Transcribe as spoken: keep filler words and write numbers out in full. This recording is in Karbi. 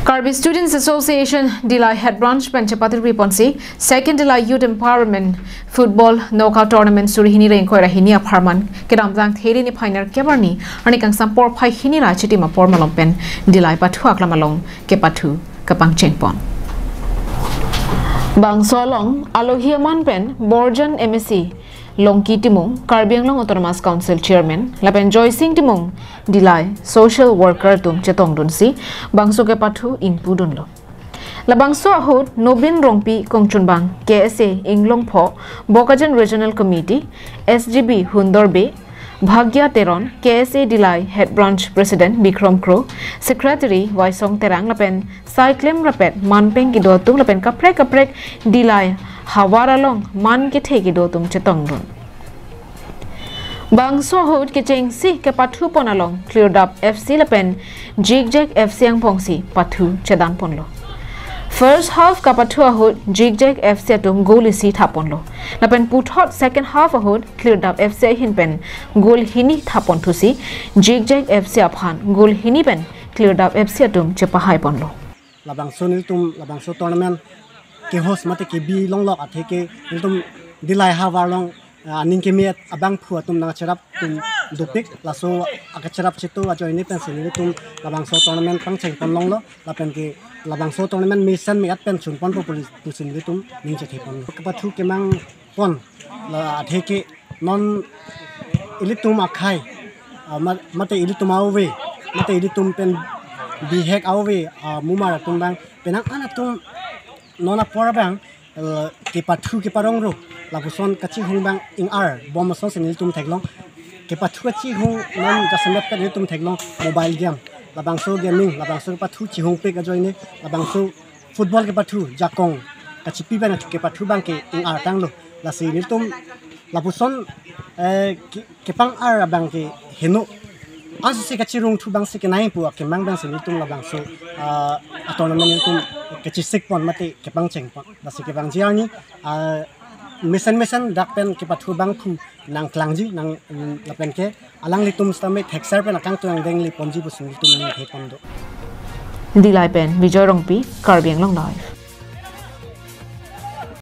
Karbi Students Association Dillai Head Branch pen chepatiri ponsi Second Dillai Youth Empowerment Football Knockout Tournament suri hini ra ingkoi ra hini apharman kedamtang Thiri niphai nerkep arni arni kangsam porphai hini ra chitim apor malom pen Dillai pathu aklam along kepathu kapangcheng pon. Bangso along alohi aman pen Borjan M A C Longki Timung, Karbi Anglong Autonomous Council Chairman, lapen Joysing Timung, Dillai social worker atum chetongdunsi bangso kepathu ingpudunlo. Labangso ahut Nobin Rongpi Kongchunbang, K S A Inglongpho, Bokajan Regional Committee, S G B Hundor Bey, Bhagya Teron, K S A Dillai Head Branch President Bikrom Kro, Secretary Waisong Terang lapen saiklem rapet manpeng kedo atum lapen kaprek kaprek Dillai havar along man kethe kedo atum chetongdun. Bangso ahut kechengsi kepathu pon along Klirdap F C lapen Jikjak F C angbongsi pathu chedan ponlo. First half kapathu ahut Jikjak F C atum goal isi thap ponlo. Lapen puthot second half ahut Klirdap F C ahin pen goal hini thap ponthusi Jikjak F C aphan goal hini pen Klirdap F C atum chepahai ponlo. Labangso nelitum labangso tournament ke-host mate kebi longlok athe ke nelitum Dillai havar along, ah, aning keme abangphu atum nangcherap atum dopik, laso akacherap chitu ajoine pensi nelitum labangso tournament pangcheng pon longlo, lapen ke labangso tournament mesen me-at pen chun ponpo pu pusi nelitum ning chethe pon. Kepathu kemang pon, la athe ke non ilitum akhei, ah, ma-, mate ilitum ave, mate ilitum pen bihek ave, ah, mumar atum abang, penang an atum non apor abang, eh, kepathu keparong ro, lapuson kachihung abang ing-ar bom asonsi nelitum theklong. Kepathu kachihung non jasemet pen nelitum theklong mobile game. Labangso gaming, labangso kepathu chihungpik ajoine, labangso football kepathu, jakong kachipi pen kepathu abang ke ing-ar tanglo. Lasi nelitum lapuson, eh, ke-, kepang-ar abang ke heno. Ansi kachirungthu abangsi kenai pu akemang abangsi nelitum labangso, ah, a-tournament nelitum kachisik pon mate kepangcheng pon. Lasi kevangji arni, ah, mesen mesen dak pen kepathu abangphu nangklangji nang, mm, lapen ke alanglitum sitame thekser pen akangtung angdeng le ponji pusi nelitum ningthe pon do. Dillai pen Bijoy Rongpi, Karbi Anglong Live.